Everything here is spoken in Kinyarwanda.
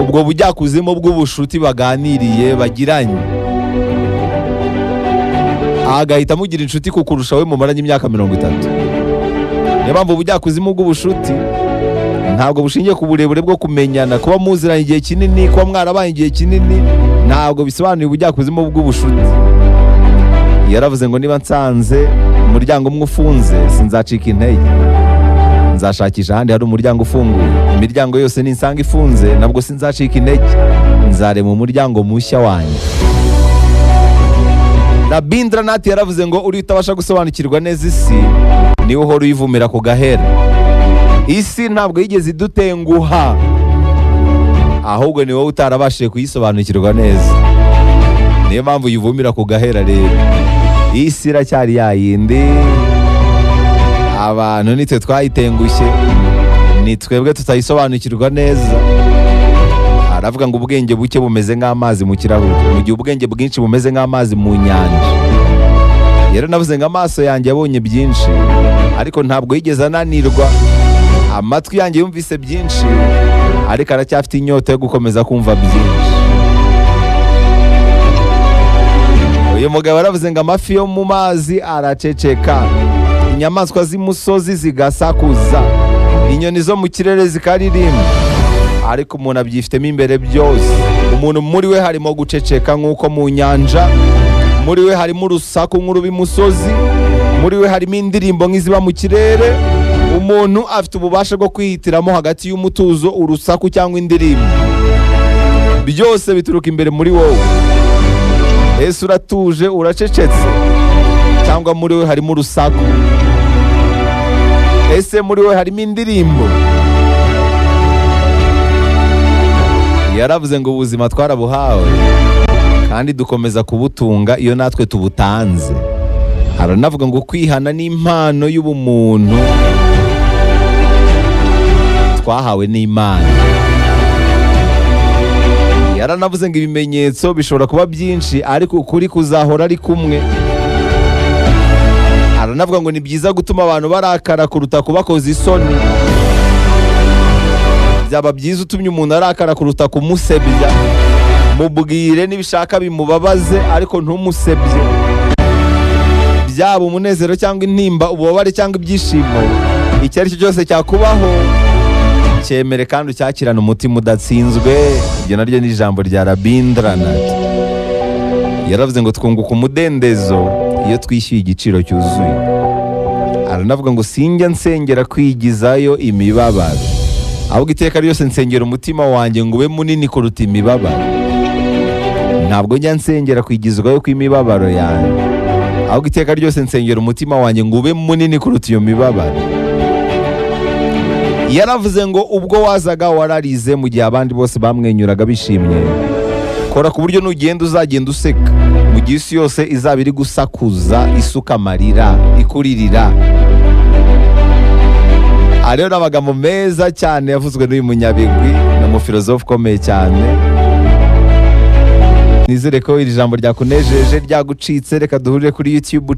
Ubwo bujyakuzimu bw'ubushuti baganiriye, bagiranye, agahita amugira inshuti kukurusha we mumaranye imyaka 30. Niyo mpamvu ubujyakuzimu bw'ubushuti ntabwo bushingiye ku burebure bwo kumenyana. Kuba muziranye igihe kinini, kuba mwarabaye igihe kinini, ntabwo bisobanuye ubujyakuzimu bw'ubushuti. Yaravuze ngo: "Niba nsanze umuryango umwe ufunze, sinzacika intege, nzashakisha ahandi hari umuryango ufunguye. Imiryango yose ninsanga ifunze, nabwo sinzacika intege, nzarema umuryango mushya wanjye." Rabindranath yaravuze ngo: "Uri utabasha gusobanukirwa neza isi niwe uhora uyivumira ku gahera." Isi ntabwo yigeze idutenguha, ahubwo ni wowe utarabashije kuyisobanukirwa neza, niyo mpamvu uyivumira ku gahera. Rero isi iracyari ya yindi, abantu nitwe twayitengushye, ni twebwe tutayisobanukirwa neza. Aravuga ngo: "Ubwenge buke bumeze nk'amazi mu kirahure, mu gihe ubwenge bwinshi bumeze nk'amazi mu nyanja." Rero navuze ngo amaso yanjye yabonye byinshi, ariko ntabwo yigeze ananirwa. Amatwi yanjye yumvise byinshi, ariko aracyafite inyota yo gukomeza kumva byinshi. Uyu mugabo aravuze ngo: "Amafi yo mu mazi araceceka, inyamaswa z'imusozi zigasakuza, inyoni zo mu kirere zikaririmba, ariko umuntu abyifitemo imbere byose. Umuntu muri we harimo guceceka nk'uko mu nyanja, muri we harimo urusaku nk'urub'imusozi, muri we harimo indirimbo nk'iziba mu kirere. Umuntu afite ububasha bwo kwihitiramo hagati y'umutuzo, urusaku cyangwa indirimbo. Byose bituruka imbere muri wowe. Ese uratuje, uracecetse, cyangwa muri we harimo urusaku? Ese muri we harimo indirimbo?" Yaravuze ngo: "Ubuzima twarabuhawe kandi dukomeza kubutunga iyo natwe tubutanze." Aranavuga ngo: "Kwihana ni impano y'ubumuntu twahawe n'Imana." Yaranavuze ngo: "Ibimenyetso bishobora kuba byinshi, ariko ukuri kuzahora ari kumwe." Aranavuga ngo: "Ni byiza gutuma abantu barakara kuruta kubakoza isoni. Byaba byiza utumye umuntu arakara kuruta kumusebya. Mubwire nibishaka bimubabaze, ariko ntumusebye. Byaba umunezero cyangwa intimba, ububabare cyangwa ibyishimo, icyo ari cyo cyose cyakubaho, cyemere kandi ucyakirane umutima udatsinzwe." Iryo naryo ni ijambo rya Rabindranath. Yaravuze ngo: "Twunguka umudendezo iyo twishyuye igiciro cyuzuye." Aranavuga ngo: "Sinjya nsengera kwigizayo imibabaro, ahubwo iteka ryose nsengera umutima wanjye ngo ube munini kuruta imibabaro. Ntabwo njya nsengera kwigizwayo kw'imibabaro yanjye, ahubwo iteka ryose nsengera umutima wanjye ngo ube munini kuruta iyo mibabaro." Yaravuze ngo: "Ubwo wazaga wararize mu gihe abandi bose bamwenyuraga bishimye. Kora ku buryo nugenda uzagenda useka mu gihe isi yose izaba iri gusakuza, isuka amarira, ikuririra." Aha rero ni amagambo meza cyane yavuzwe n'uyu munyabigwi, ni umufilozofe ukomeye cyane. Nizere ko iri jambo ryakunejeje, ryagucitse. Reka duhurire kuri YouTube.